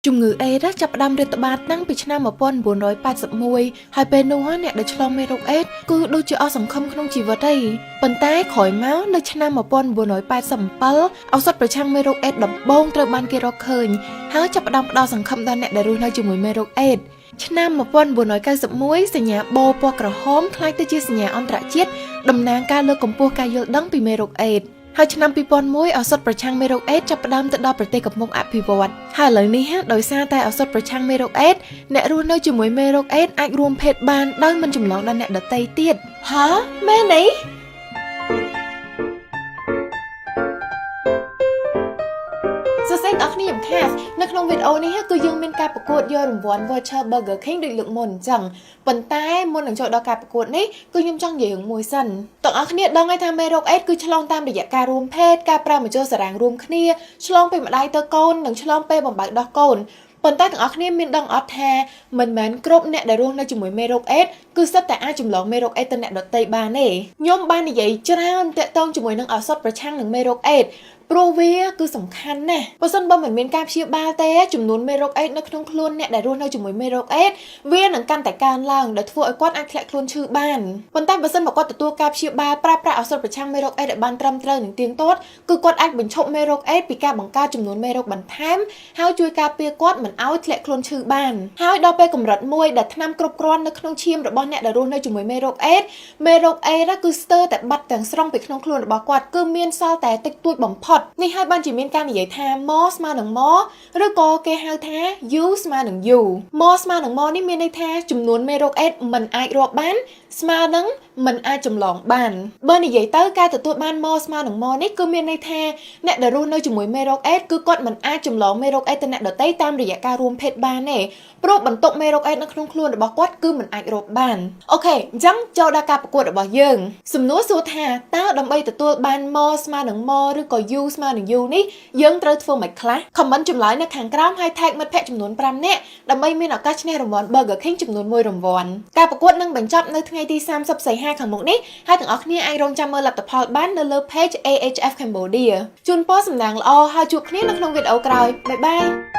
ជំងឺអេដសចាប់ផ្ដើមរាតត្បាតតាំងពីឆ្នាំ1981ហើយពេលនោះអ្នកដែលឆ្លងមេរោគអេដសគឺដូចជាអស់សង្ឃឹមក្នុងជីវិតឯងប៉ុន្តែក្រោយមកនៅឆ្នាំ1987ឱសថប្រឆាំងមេរោគអេដសដំបូងត្រូវបានគេរកឃើញហើយចាប់ផ្ដើមផ្ដល់សង្ឃឹមដល់អ្នកដែលរស់នៅជាមួយមេរោគអេដសឆ្នាំ1991សញ្ញាបូពណ៌ក្រហមក្លាយទៅជាសញ្ញាអន្តរជាតិតំណាងការលើកកម្ពស់ការយល់ដឹងពីមេរោគអេដសហើយឆ្នាំ2001ឱសថប្រឆាំងមេរោគអេដសចាប់ផ្ដើមទៅដល់ប្រទេសកំពុងអភិវឌ្ឍហើយឥឡូវនេះដោយសារតែឱសថប្រឆាំងមេរោគអេដសអ្នករស់នៅជាមួយមេរោគអេដសអាចរួមភេទបានដោយមិនចម្លងដល់អ្នកដទៃទៀតហ៎មែនទេសួស្តីអ្នកគ្នាខ្ញុំខាសនៅក្នុងវីដេអូនេះគឺយើងមានការប្រកួតយករង្វាន់ voucher Burger King ដូចលើកមុនអញ្ចឹងប៉ុន្តែមុននឹងចូលដល់ការប្រកួតនេះគឺខ្ញុំចង់និយាយរឿងមួយសិនទាំងអស់គ្នាដឹងហើយថាមេរោគអេដសគឺឆ្លងតាមរយៈការរួមភេទការប្រើម្ជុលសារ៉ាងរួមគ្នាឆ្លងពីម្ដាយទៅកូននិងឆ្លងពេលបំបៅដោះកូនប៉ុន្តែទាំងអស់គ្នាមានដឹងអត់ថាមិនមែនគ្រប់អ្នកដែលរស់នៅជាមួយមេរោគអេដសគឺសុទ្ធតែអាចចម្លងមេរោគអេដសទៅអ្នកដទៃបានទេខ្ញុំបាននិយាយច្រើនទាក់ទងជាមួយនឹងឱសថប្រឆាំងនឹងមេរោគអេដសព្រោះវាគឺសំខាន់ណាស់បើសិនបើមិនមានការព្យាបាលទេចំនួនមេរោគអេដសនៅក្នុងខ្លួនអ្នកដែលរស់នៅជាមួយមេរោគអេដសវានឹងកាន់តែកើនឡើងដែលធ្វើឲ្យគាត់អាចធ្លាក់ខ្លួនឈឺបានប៉ុន្តែបើសិនបើគាត់ទទួលការព្យាបាលប្រើប្រាស់ឱសថប្រឆាំងមេរោគអេដសឲ្យបានត្រឹមត្រូវនិងទៀងទាត់គឺគាត់អាចបញ្ឈប់មេរោគអេដសពីការបង្កើតចំនួនមេរោគបន្ថែមហើយជួយការពារគាត់មិនឲ្យធ្លាក់ខ្លួនឈឺបានហើយដល់ពេលកម្រិតមួយដែលថ្នាំគ្រប់គ្រាន់នៅក្នុងឈាមរបស់អ្នកដែលរស់នៅជាមួយមេរោគអេដសមេរោគអេដសគឺស្ទើរតែបាត់ទាំងស្រុងពីក្នុងខ្លួនរបស់គាត់គឺមានសល់តែតិចតួចបំផុតនេះហើយបានជាមានការនិយាយថា more ស្មើនឹង more ឬក៏គេហៅថា U ស្មើនឹង U more ស្មើនឹង more នេះមានន័យថាចំនួនមេរោគអេដសមិនអាចរាប់បានស្មើនឹងមិនអាចចម្លងបានបើនិយាយទៅការទទួលបាន more ស្មើនឹង more នេះគឺមានន័យថាអ្នកដែលរស់នៅជាមួយមេរោគអេដសគឺគាត់មិនអាចចម្លងមេរោគអេដសទៅអ្នកដទៃតាមរយៈការរួមភេទបានទេព្រោះបន្ទុកមេរោគអេដសនៅក្នុងខ្លួនរបស់គាត់គឺមិនអាចរាប់បាន OK អញ្ចឹងចូលដល់ការប្រកួតរបស់យើងសំណួរសួរថាតើដើម្បីទទួលបាន more ស្មើនឹង more ឬក៏ U ស្មើនឹង U នេះយើងត្រូវធ្វើម៉េចខ្លះ comment ចម្លើយនៅខាងក្រោមហើយ tag មិត្តភ័ក្តិចំនួន5នាក់ដើម្បីមានឱកាសឈ្នះរង្វាន់ Burger King ចំនួន1រង្វាន់ការប្រកួតនឹងបញ្ចប់នៅថ្ងៃទី30សីហាខាងមុខនេះហើយទាំងអស់គ្នាអាចរងចាំមើលលទ្ធផលបាននៅលើ page AHF Cambodia ជូនពរសំណាងល្អហើយជួបគ្នានៅក្នុងវីដេអូក្រោយ bye bye.